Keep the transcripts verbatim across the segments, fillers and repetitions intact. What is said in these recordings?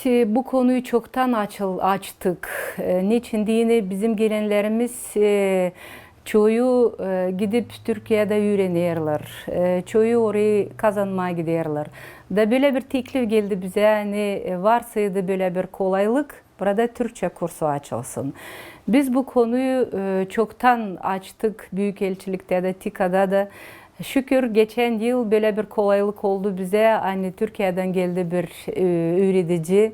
E, bu konuyu çoktan açıl-, açtık. E, neçin deyni bizim gelenlerimiz, e, çoyu, e, gidip Türkiyedä üürenerlär, e, çoyu orayı kazanmaa giderlär. Da bölä bir teklif geldi bizä, ani, e, varsaydı bölä bir kolaylık, burada türkçä kursu açılsın. Biz bu konuyu, e, çoktan açtık Büyükelçiliktä dä, TİKAda da. Şükür, geçän yıl bölä bir kolaylık oldu bizä, ani Türkiyedän geldi bir, e, üüredici.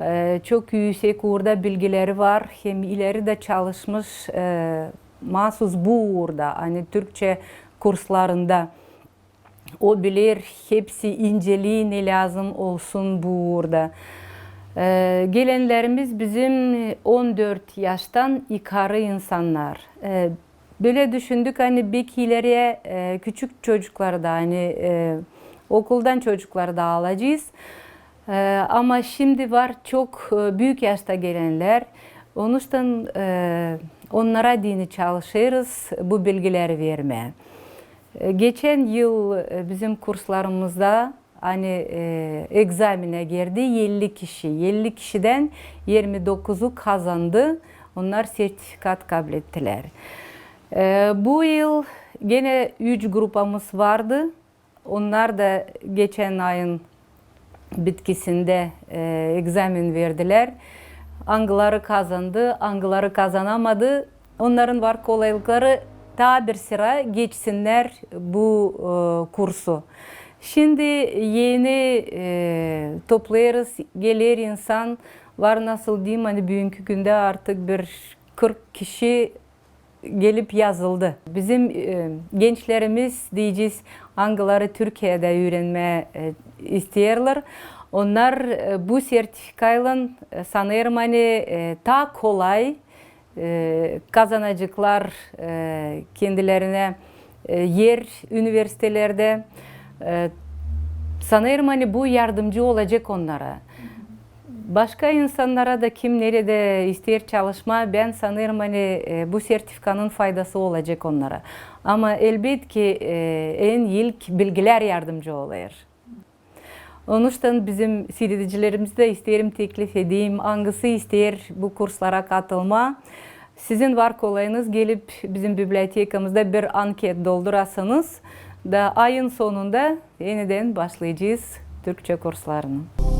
E, çok üüsek uurda bilgileri var, hem ileri dä çalışmış, e, maasuz bu uurda, ani türkçä kurslarında. O biler hepsi inceliini, ne lääzım olsun bu uurda. E, gelenlerimiz bizim on dört yaştan yukarı insannar. E, bölä düşündük, ani beki ileriye, e, küçük çocukları da, ani, e, okuldan çocukları da alacez. E, ama şindi var çok, e, büük yaşta gelenlär. Onuştan, e, onnara deyni çalışêrız bu bilgileri vermää. E, geçän yıl, e, bizim kurslarımızda, ani, e, egzaminä girdi elli kişi. Elli kişidän irmi dokuzu kazandı. Onnar sertifikat kablettilär. E, bu yıl genä üç grupamız vardı. Onnar da geçän ayın bitkisindä, e, egzamin verdilär. Angıları kazandı, angıları kazanamadı, onnarın var kolaylıkları, taa bir sıra geçsinnär bu, e, kursu. Şindi eni, e, toplêêrız, geler insan, var, nasıl deyim, ani büünkü gündä artık bir kırk kişi gelip yazıldı. Bizim, e, gençlerimiz, deyecez, angıları Türkiyedä üürenmää, e, isteerlär, onnar, e, bu sertifikaylan, e, sanêrım, ani, e, taa kolay, e, kazanaceklar, e, kendilerinä, e, er universitelerdä. E, sanêrım, ani bu yardımcı olacek onnara. Başka insannara da, kim neredä isteer çalışmaa, bän sanêrım, ani, e, bu sertifikanın faydası olacek onnara. Ama elbetki, e, en ilk bilgilär yardımcı olêr. Onuştan bizim siiredicilerimizi dä isteerim teklif edeyim, angısı isteer bu kurslara katılmaa. Sizin var kolayınız, gelip bizim bibliotekamızda bir anket doldurasınız da ayın sonunda enidän başlayacez türkçä kurslarını.